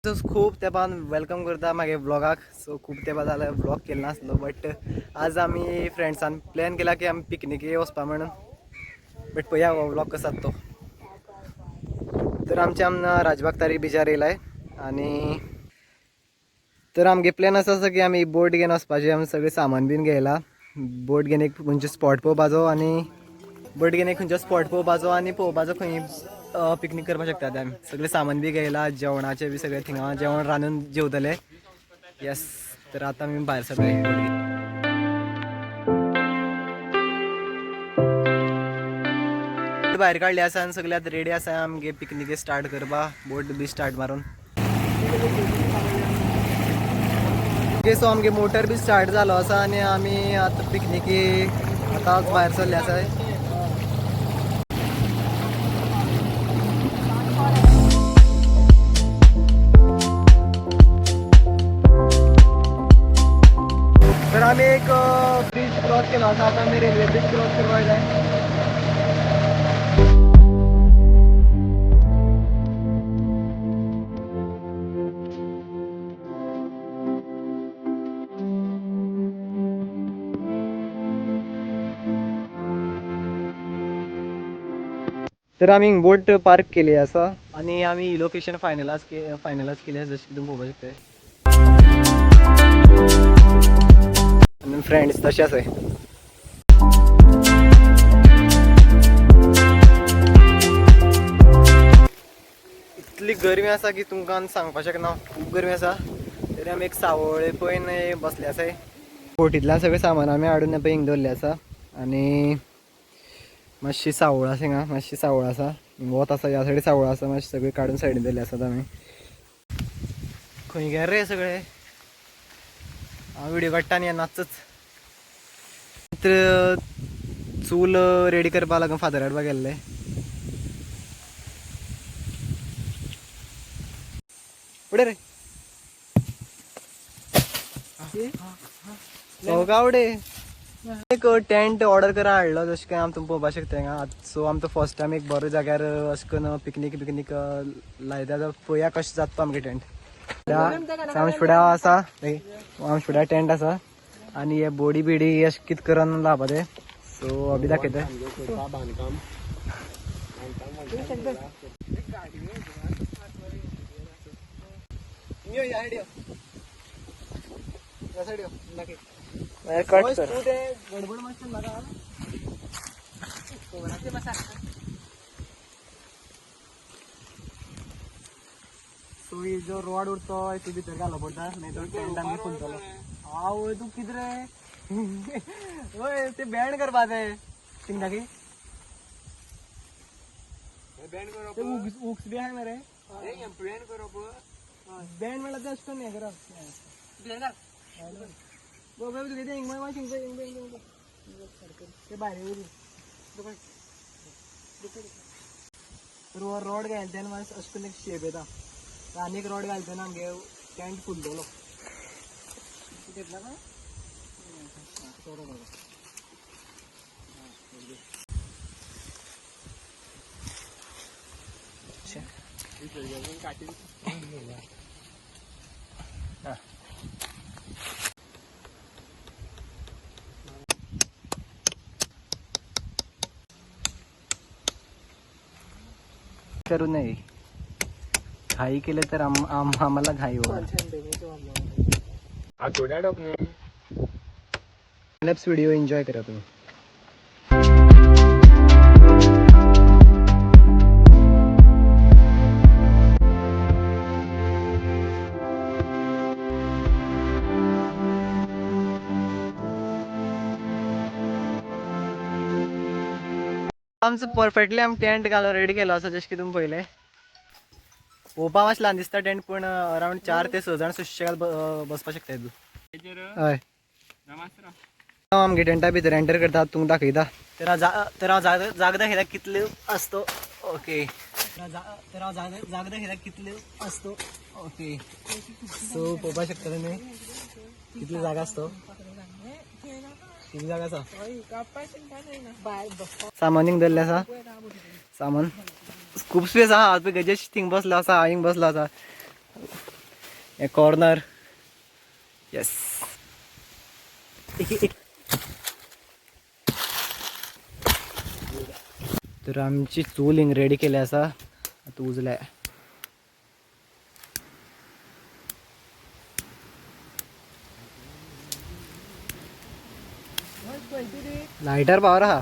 खूब तेंपान welcome करता मागे व्लॉगाक. सो खूब तेंपा जालें व्लॉग केलो नासलो, बट आज आमी फ्रेंड्सान प्लॅन केला की आमी पिकनिके वचपा म्हणून. बट पळया हो व्लॉग कसो जाता तो. तर आमचे आमना राजबाग तारी बिचार येयलाय आनी तर आमगे प्लॅन आसा असो की आमी बोट घेवन वचपाचें. आमी सगळें सामान बीन घेयला. बोट घेवन एक खंयचो स्पॉट पळोवपाचो आनी बोट घेवन एक खंयचो स्पॉट पळोवपाचो आनी पळोवपाचो खंय पिकनीक करपाक शकता ते. आमी सगळें सामान बी घेयला, जेवणाचें बी सगळें थिंगा जेवण रांदून जेवतले. येस, तर आतां आमी भायर सरले बोट घेवन. भायर काडली आसा आनी सगळे आतां रेडी आसा आमगे पिकनिके स्टार्ट करपा, बोट बी स्टार्ट मारून. ओके, सो आमगे मोटर बी स्टार्ट जालो आसा आनी आमी आतां पिकनिके आतांच भायर सरले आसा. तर आमी एक ब्रिज क्रॉस केलो आसा. आतां आमी रेल्वे ब्रिज क्रॉस करपाक जाय. तर आमी बोट पार्क केली आसा आनी आमी लोकेशन फायनलाइज केली आसा, जशें की तुमी पळोवपाक शकता. आनी फ्रेंड्स तशें आसा. इतली गरमी आसा की तुमकां सांगपाक शकना, खूब गरमी आसा. तरी आमी एक सावळे पळयन बसले आसा. बोटींतल्यान सगळें सामान आमी हाडून पळय हिंग दवरलें आसा आनी मातशी सावळ आसा हिंगा, मातशी सावळ आसा, वत आसा, ह्या सायडीन सावळ आसा. मातशें सगळें काडून सायडीन दवरलें आसात आमी. खंय गेले रे सगळे? हांव व्हिडिओ काडटा आनी नाचच. तर चूल रेडी करपा लागून फातर हाडपाक गेल्ले. फुडें रे गावडे एक टेंट ऑर्डर करून हाडलो, जशें की आमी तुमकां पळोवपाक शकता हिंगा. सो आमचो फर्स्ट टायम एक बरो जाग्यार अशें करून पिकनीक पिकनीक लायता जाल्यार पळोवया कशें जाता तो आमगे टेंट. आमच्या फुडें आसा, आमच्या फुड्या टेंट आसा आनी हे बोडी बिडी अशें कितें करून लावपा ते. सो अभि दाखयता. बांधकाम. कट कर. गडबड मातशें नाका. सो ही जो रॉड उरतो ती भितर घालप पडटा, नाही तर टेंट आमगे फुलतलो. आवय, तूं कितें रे? वय, ते बँड करपा जाय थिंग दाखय. बँड करप. ते हुक्स बी आहाय मरे. बँड करप. बँड म्हणल्यार ते अशें करून हें करप. बघ तुगे ते हिंग मातशें हिंग हिंग हिंग हिंग ते भायर येवरी. तर हो रॉड घायला तेन्ना मातशें अशें करून एक शेप येता. आनी एक रॉड घालता तेन्ना आमगे टेंट फुलतलो. घेतला ना? करू नये. घाई केले तर आम आम आम्हाला घाई होणार. आठवड्या डॉक न्ही. व्हिडिओ एन्जॉय करा तुम्ही. आमचं परफेक्टली आमी टेंट घालून रेडी केलो आसा, जशें की तुमी पळयलें. पळोवपाक मातशें ल्हान दिसता टेंट, पूण अरावंड 4 ते 6 जाण सुशेगाद बसपाक शकता हितून. हय, हांव आमगे टेंटा भितर एंटर करता, तुमकां दाखयता. तर हांव तर हांव जाग जाग दाखयता कितले आसतो. ओके, तर हांव जाग जाग दाखयता कितले आसतो. ओके, सो पळोवपाक शकता तुमी कितली जागा आसतो, कितली जागा आसा. सामान हिंग दवरलें आसा. सामान खूब स्पेस आहा. पळय गजेश थिंग बसलो आसा, हांव हिंग बसलो आसा. हे कॉर्नर. येस, एक एक. तर आमची चूल हिंग रेडी केली आसा, आतां उजल्या. लायटर पावर आहा.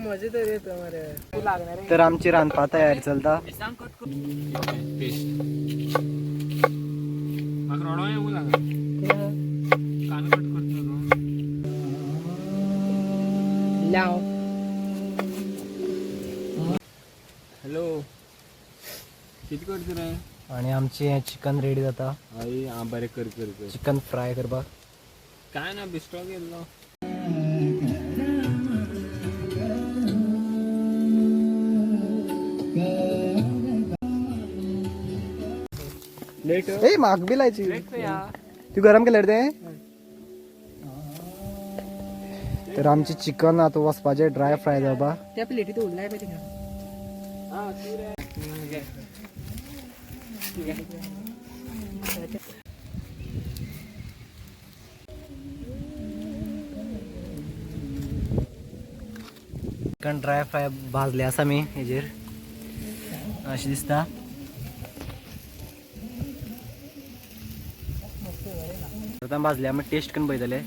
मजा तरी येतो मरे लागणार. तर आमची रांदपा तयारी चलता. पेस्ट म्हाका रडो येवं लागला, कान कट करतो. लाव. हॅलो, किती करतो रे? आणि आमची चिकन रेडी जाता. हय, आं, बरें, कर कर कर. चिकन फ्राय करपाक. काय ना, बिस्ट्रो गेल्लो. लेट. ए, म्हाका बी लायची. तू गरम केल्यार ते. तर आमची चिकन आतां वचपाचें ड्राय फ्राय जावपा. त्या प्लेटीत उरलाय पळय थिंगा. चिकन ड्राय फ्राय भाजले आसा मी हेजेर, अशें दिसता. आतां भाजले, आमी टेस्ट करून पळयतले.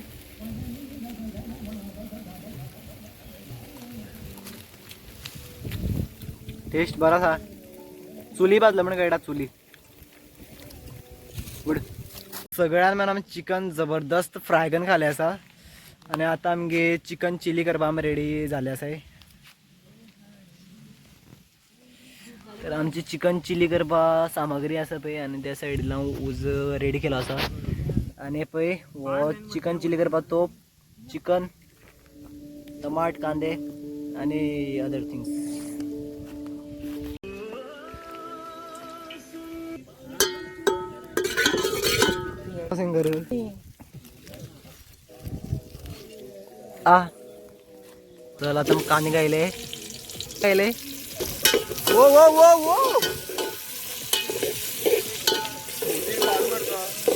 टेस्ट बरो आसा. चुली भाजलं म्हणून कळटा, चुली गुड. सगळ्यान मेन आमी चिकन जबरदस्त फ्राय करून खालें आसा आनी आतां आमगे चिकन चिली करपा आमी रेडी जाले आसाय. तर आमची चिकन चिली करपा सामग्री आसा पळय, आनी त्या सायडीन उजो रेडी केलो आसा. आनी पळय, हो चिकन चिली करपाक तोप, चिकन, टमाट, कांदे आनी अदर थिंग्स. सिंगर आ. चल, आता कांदे गायले गायले. वो वो वो वो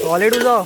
सॉलिड उजो.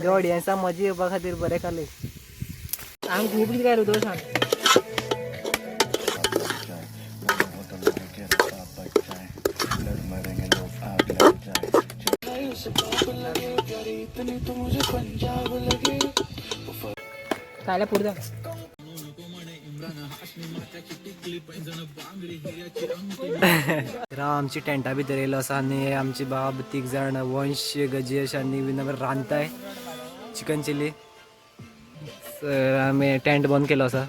आमच्या ऑडियन्सा मजा येवपा खातीर बरें खाले. आम खूब कितें काय उदक सांग. खायला पुढे जा. तर आमची टेंटा भितर येयलो आसा आनी आमची बाब तीग जाण, वंश, गजेश आनी विनम्र रांदताय चिकन चिली. सर, आमी टेंट बंद केलो आसा,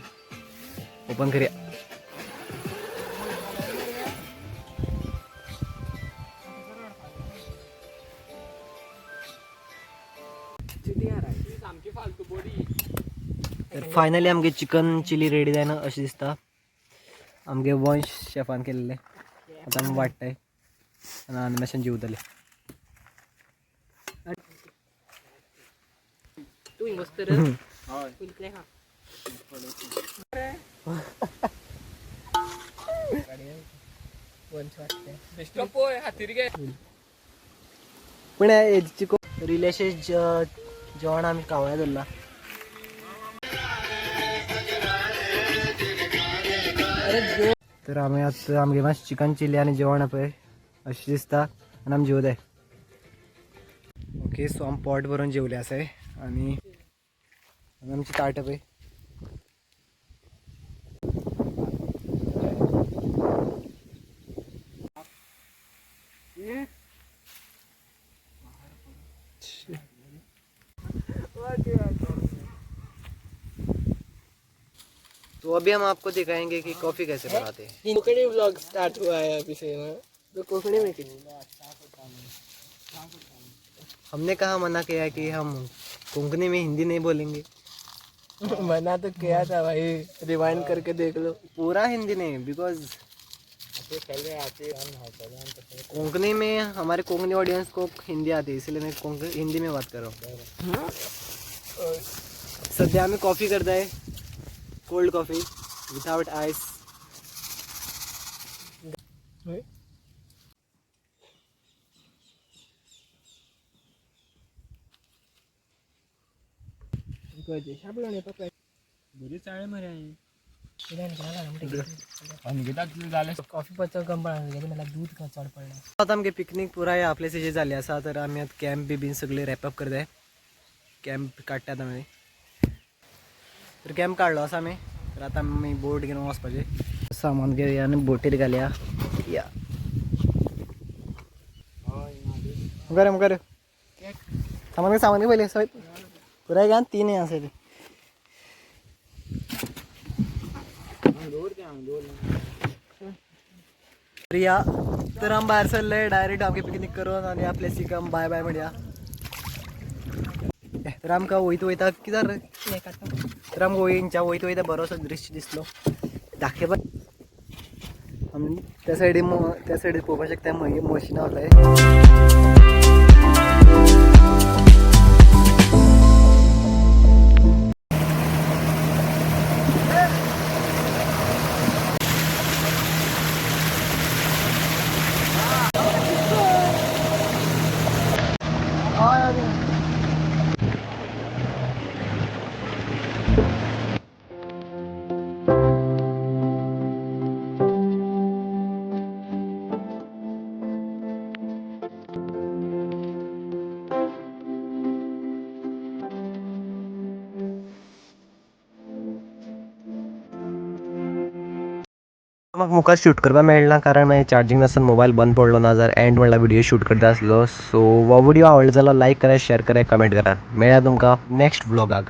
ओपन करया. सामकी फालतू बडी. तर फायनली आमगे चिकन चिली रेडी जायना अशें दिसता. आमगे वंश शेफान केल्ले. आतां आमी वाडटाय आनी आमी मातशें जेवतले. तूं हिंग बसता रे. हय, इतलें खा. बेश्टो पळय हातीर घे. पूण हेजी रिलेशे जेवण आमी कावळ्या धरला. तर आमी आतां आमगे मातशें चिकन चिली आनी जेवण पळय अशें दिसता आनी आमी जेवताय. ओके, सो आमी पोट भरून जेवले आसाय आनी आनी आमची ताट पळय. तो अभी हम आपको दिखाएंगे कि कॉफ़ी कैसे बनाते हैं. कोंकणी व्लॉग स्टार्ट हुआ है अभी से ना, तो कोंकणी में. हमने कहा मना किया कि हम कोंकणी में हिंदी नहीं बोलेंगे? मना तो किया था भाई, रिवाइंड करके देख लो. पूरा हिंदी नहीं, because Konkani में हमारे कोंकणी ऑडियंस को हिंदी आती है, इसलिए मैं कोंकणी हिंदी में बात कर रहा हूँ. सध्या आम्ही कॉफी करताय, कोल्ड कॉफी विदाउट आईस. बरी चाळे मरे. कॉफी पचो कम पडला मला, दूध का चड पडलं. आता आमगे पिकनीक पुराय आपले जे झाले आसा, तर आमी आतां कॅम्प बी बीन सगळे रॅपअप करताय. कॅम्प काडटात आमी. तर कॅम्प काडलो आसा आमी. तर आतां आमी बोट घेवन वचपाचें. सामान घेवया आनी बोटीर घालया. या, मुखार मुखार सामान घे, सामान घे पयलीं. सय पुराय घे, तीन हे आसा ते. तर या, तर आमी भायर सरले डायरेक्ट आमगे पिकनीक करून आनी ह्या प्लेसीक आमी बाय बाय म्हणया. तर आमकां वयता वयता कित्याक रे, तर आमकां वयच्या वयता वयता बरोसो दृश्य दिसलो. दाखय. आमी त्या सायडीन, त्या सायडीन पळोवपाक शकता, मागीर मशिनां वताय. म्हाका मुखार शूट करपाक मेळना, कारण मागीर चार्जींग नासतना मोबायल बंद पडलो ना जाल्यार एंड म्हणल्यार व्हिडियो शूट करता आसलो. सो हो व्हिडियो आवडलो जाल्यार लायक करात, शेअर करात, कमेंट करात. मेळया तुमकां नेक्स्ट व्लॉगाक.